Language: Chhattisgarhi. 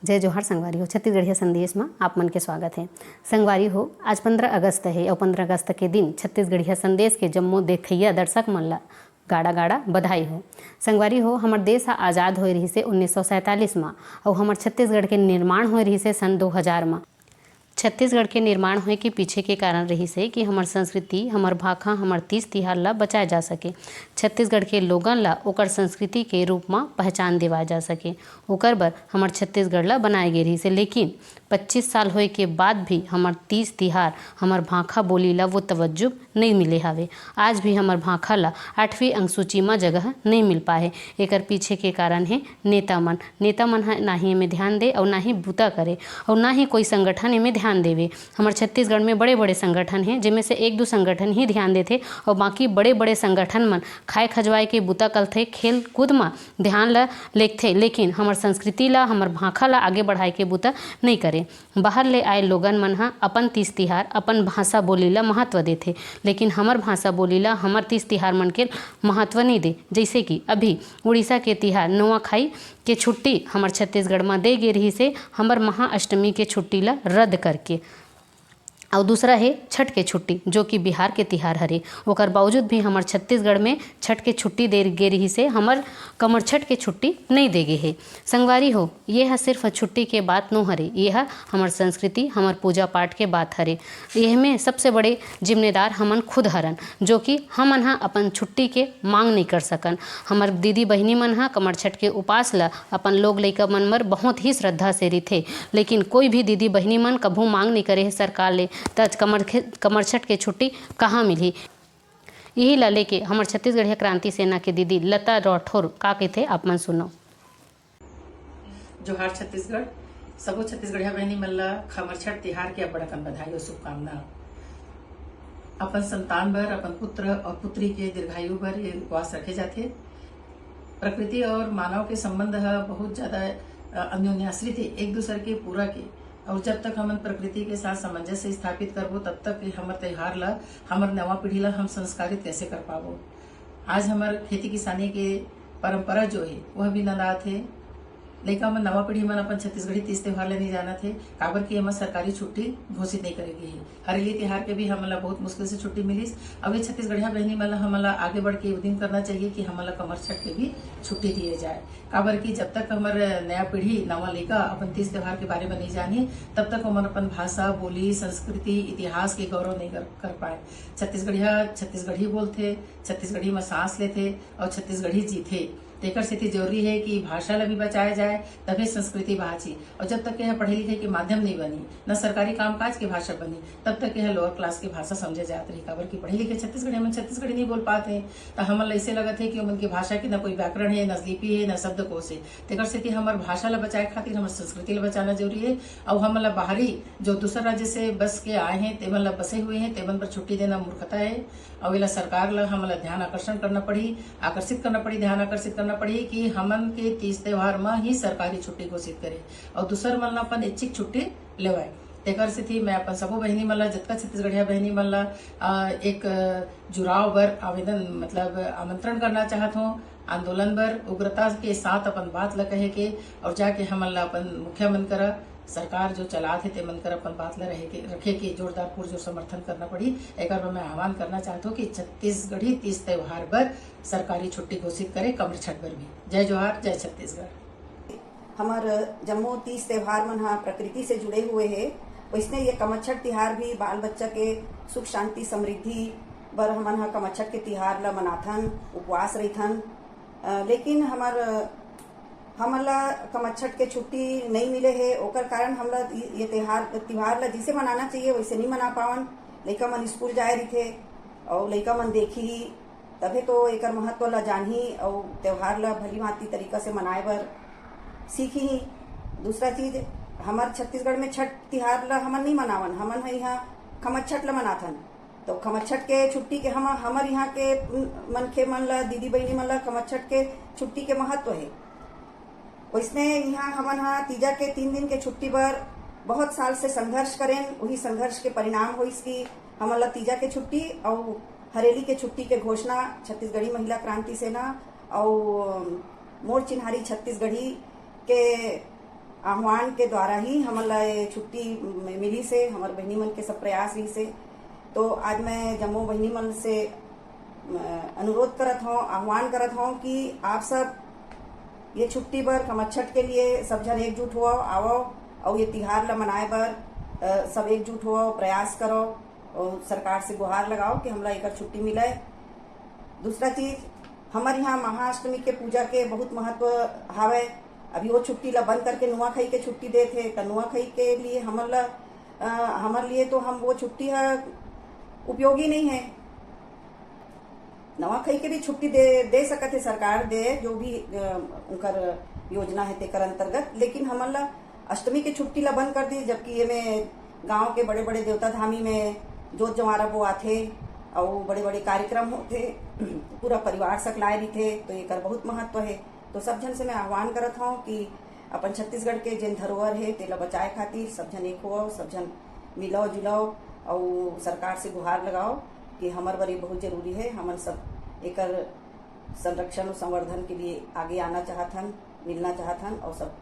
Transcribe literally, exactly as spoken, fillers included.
जय जोहार संगवारी हो, छत्तीसगढ़िया संदेश म आप मन के स्वागत हे। संगवारी हो, आज पंद्रह अगस्त हे अउ पंद्रह अगस्त के दिन छत्तीसगढ़िया संदेश के जम्मो देखइया दर्शक मन ला गाड़ा गाड़ा बधाई हो। संगवारी हो, हमर देश ह आजाद होए रहिसे उन्नीस सौ सैंतालीस म अउ हमर छत्तीसगढ़ के निर्माण होए रहिसे सन दो हजार म। छत्तीसगढ़ के निर्माण होए के पीछे के कारण रहिसे कि हमर संस्कृति, हमर भाखा, हमर तीज तिहार ला बचाए जा सके, छत्तीसगढ़ के लोगन ला ओकर संस्कृति के रूप म पहचान दिवाए जा सके, ओकर बर हमर छत्तीसगढ़ ला बनाए गे रहिसे। लेकिन पच्चीस साल होए के बाद भी हमर तीज तिहार, हमर भाखा बोली ला वो तवज्जुह नइ मिले हावे। आज भी हमर भाखा ला आठवीं अनुसूची म जगह नइ मिल पाए हे। एकर पीछे के कारण हे नेता मन। नेता मन ह ना ही एमे ध्यान दे अउ ना ही बूता करे अउ ना ही कोई संगठन एमे ध्यान देवे। हमर छत्तीसगढ़ में बड़े-बड़े संगठन हे, जेमे से एक दू संगठन ही ध्यान देथे अउ बाकी बड़े-बड़े संगठन मन खाए खजवाए के बूता करथे, खेल कूद म ध्यान ल लेगथे, लेकिन हमर संस्कृति ला, हमर भाखा ला आगे बढ़ाए के बूता नइ करे। बाहर ले आए लोगन मन ह अपन तीज तिहार, अपन भाषा बोली ला महत्व देथे, लेकिन हमर भाषा बोली ला, हमर तीज तिहार मन के महत्व नइ दे। जइसे कि अभी उड़ीसा के तिहार नोआखाई के छुट्टी हमर छत्तीसगढ़ म दे गे रिहिस हे, हमर महाअष्टमी के छुट्टी ला रद्द करके। अउ दूसरा हे छठ के छुट्टी, जो कि बिहार के तिहार हरे, ओकर बावजूद भी हमर छत्तीसगढ़ में छठ के छुट्टी दे गे रिहिस हे, हमर कमरछठ के छुट्टी नइ दे गे हे। संगवारी हो, ये ह सिर्फ छुट्टी के बात नो हरे, ये ह हमर संस्कृति, हमर पूजा पाठ के बात हरे। एहमे सबसे बड़े जिम्मेदार हमन खुद हरन, जो कि हमन ह अपन छुट्टी के मांग नइ कर सकन। हमर दीदी बहिनी मन ह कमरछठ के उपास ल अपन लोग लइका मन बर बहुत ही श्रद्धा से रिथे, लेकिन कोई भी दीदी बहिनी मन कभू मांग नइ करे हे सरकार ले, त कमर खे-, कमरछठ के छुट्टी कहाँ मिलही? इही ला लेके हमर छत्तीसगढ़िया क्रांति सेना के दीदी लता राठौर का कहिथे, आप मन सुनो। जोहार छत्तीसगढ़। सबो छत्तीसगढ़िया बहिनी मन ला खमरछठ तिहार के अब्बड़ अकन बधाई अउ शुभकामना। अपन संतान बर, अपन पुत्र अउ पुत्री के दीर्घायु बर ये उपवास रखे जाथे। प्रकृति अउ मानव के संबंध ह बहुत ज्यादा, अ, अन्योन्याश्रित हे, एक दूसर के पूरक हे। अउ जब तक हमन प्रकृति के साथ सामंजस्य स्थापित करबो, तब तक ये हमर त्योहार ला, हमर नवा पीढ़ी ला हम संस्कारित कैसे कर पाबो? आज हमर खेती किसानी के परंपरा जो हे, वह भी नंदात हे। लइका मन, नवा पीढ़ी मन अपन छत्तीसगढ़ी तीज त्योहार ला नइ जानत हे, काबर कि एमा सरकारी छुट्टी घोषित नइ करे गे हे। हरेली तिहार के भी हमन ला बहुत मुश्किल से छुट्टी मिलिस। अब ये छत्तीसगढ़िया बहिनी मन ला, हमन ला आगे बढ़ के उद्यम करना चाहिए कि हमन ला कमरछठ के भी छुट्टी दिए जाए, काबर कि जब तक हमर नया पीढ़ी, नवा लइका अपन तीज त्योहार के बारे में नइ जानही, तब तक हमन अपन भाषा, बोली, संस्कृति, इतिहास के गौरव नइ कर, कर पाए। छत्तीसगढ़िया छत्तीसगढ़ी बोलथे, छत्तीसगढ़ी में सांस लेथे अउ छत्तीसगढ़ी जीथे। तेकर सेती जरूरी हे कि भाषा ला भी बचाए जाए, तभे संस्कृति बाँची। अउ जब तक यह पढ़े लिखे के माध्यम नइ बनी, न सरकारी कामकाज के भाषा बनी, तब तक यह lower class के भाषा समझे जात रही। काबर कि पढ़े लिखे छत्तीसगढ़ी मन छत्तीसगढ़ी नइ बोल पात हे, त हमन ला अइसे लगत हे कि ओमन के भाषा के न कोई व्याकरण हे, न लिपि हे, न शब्दकोश हे। तेकर सेती हमर भाषा ला बचाए खातिर हमर संस्कृति ला बचाना जरूरी हे। अउ हमन ला बाहरी जो दूसर राज्य से बस के आए हे, तेमन ला बसे हुए हे, तेमन पर छुट्टी देना मूर्खता हे। अउ एला सरकार ला, हमन ला ध्यान आकर्षण करना पड़ही, आकर्षित करना पड़ही, ध्यान आकर्षित करना पड़ही कि हमन के तीज त्योहार म ही सरकारी छुट्टी घोषित करे अउ दूसर मन ला अपन ऐच्छिक छुट्टी लेवाए। तेकर सेती मैं अपन सबो बहिनी मन ला, जतका छत्तीसगढ़िया बहिनी मन ला, अ, एक, अ, जुड़ाव बर आवेदन, मतलब आमंत्रण करना चाहत हूँ, आंदोलन बर उग्रता के साथ अपन बात ला कहे के अउ जाके हमन ला अपन मुखिया मन करा, सरकार जो चलात हे, तेमन कर अपन बात ला रहे के, रखे के जोरदार पुरजोर समर्थन करना पड़ही। एकर बर मैं आह्वान करना चाहत हूँ कि छत्तीसगढ़ी तीज त्योहार बर सरकारी छुट्टी घोषित करे, कमरछठ बर भी। जय जोहार, जय छत्तीसगढ़। हमर जम्मो तीज त्योहार मन ह प्रकृति से जुड़े हुए हे, वैसने ये कमरछठ तिहार भी बाल बच्चा के सुख शांति समृद्धि बर हमन ह कमरछठ के तिहार ल मनाथन, उपवास रहिथन। अ, लेकिन हमर, हमन ला कमरछठ के छुट्टी नइ मिले हे, ओकर कारण हमला इ-, ये त्योहार, तिहार ला जइसे मनाना चाहिए, वइसे नइ मना पावन। लइका मन स्कूल जाए रहिथे, अउ लइका मन देखही, तभे तो एकर महत्व ला जानही, अउ त्योहार ला भली भांति तरीका से मनाए बर सीखही। दूसरा चीज, हमर छत्तीसगढ़ में छठ तिहार ला हमन नइ मनावन, हमन ह इहाँ कमरछठ ला मनाथन। तो कमरछठ के छुट्टी के हम, हमर यहाँ के मनखे मन ला, दीदी बहिनी मन ला कमरछठ के छुट्टी के महत्व हे। वैसने यहाँ हमन हा तीजा के तीन दिन के छुट्टी बर बहुत साल से संघर्ष करेन। वही संघर्ष के परिणाम होइस कि हमन ला तीजा के छुट्टी अउ हरेली के छुट्टी के घोषणा छत्तीसगढ़ी महिला क्रांति सेना अउ मोर चिन्हारी छत्तीसगढ़ी के आह्वान के द्वारा ही हमन ला ये छुट्टी म-, मिलिस हे, हमर बहिनी मन के सब प्रयास रहिस हे। तो आज मैं जम्मो बहिनी मन से, अ, अनुरोध करत हौं, आह्वान करत हौं कि आप सब ये छुट्टी बर कमरछठ के लिए सब झन एकजुट होवव, आवव, अउ ये तिहार ला मनाए बर, अ, सब एकजुट होवव, प्रयास करव अउ सरकार से गुहार लगाव कि हमला एकर छुट्टी मिलय। दूसरा चीज, हमर यहाँ महाअष्टमी के पूजा के बहुत महत्व हावय। अभी वो छुट्टी ला बंद करके नुआखाई के छुट्टी देत हे, त नुआखाई के लिए हमन ला, अ, हमर लिए तो हम वो छुट्टी ह उपयोगी नहीं है। नवाखाई के भी छुट्टी दे, दे सकत हे सरकार, दे जो भी, अ, उनकर योजना है तेकर अंतर्गत, लेकिन हमन ला अष्टमी के छुट्टी ला बंद कर दी, जबकि एमे गांव के बड़े-बड़े देवता धामी में जोत जवारा बोआथे अउ बड़े-बड़े कार्यक्रम होथे, पूरा परिवार सकलाए रहिथे, तो एकर बहुत महत्व हे। तो सब झन से मैं आह्वान करत हौं कि अपन छत्तीसगढ़ के जेन धरोहर हे, तेला बचाए खातिर सब झन एक होवव, सब झन मिलव जुलव अउ सरकार से गुहार लगाव कि हमर बर ये बहुत जरूरी हे। हमन सब एकर संरक्षण अउ संवर्धन के लिए आगे आना चाहत हन, मिलना चाहत हन अउ सब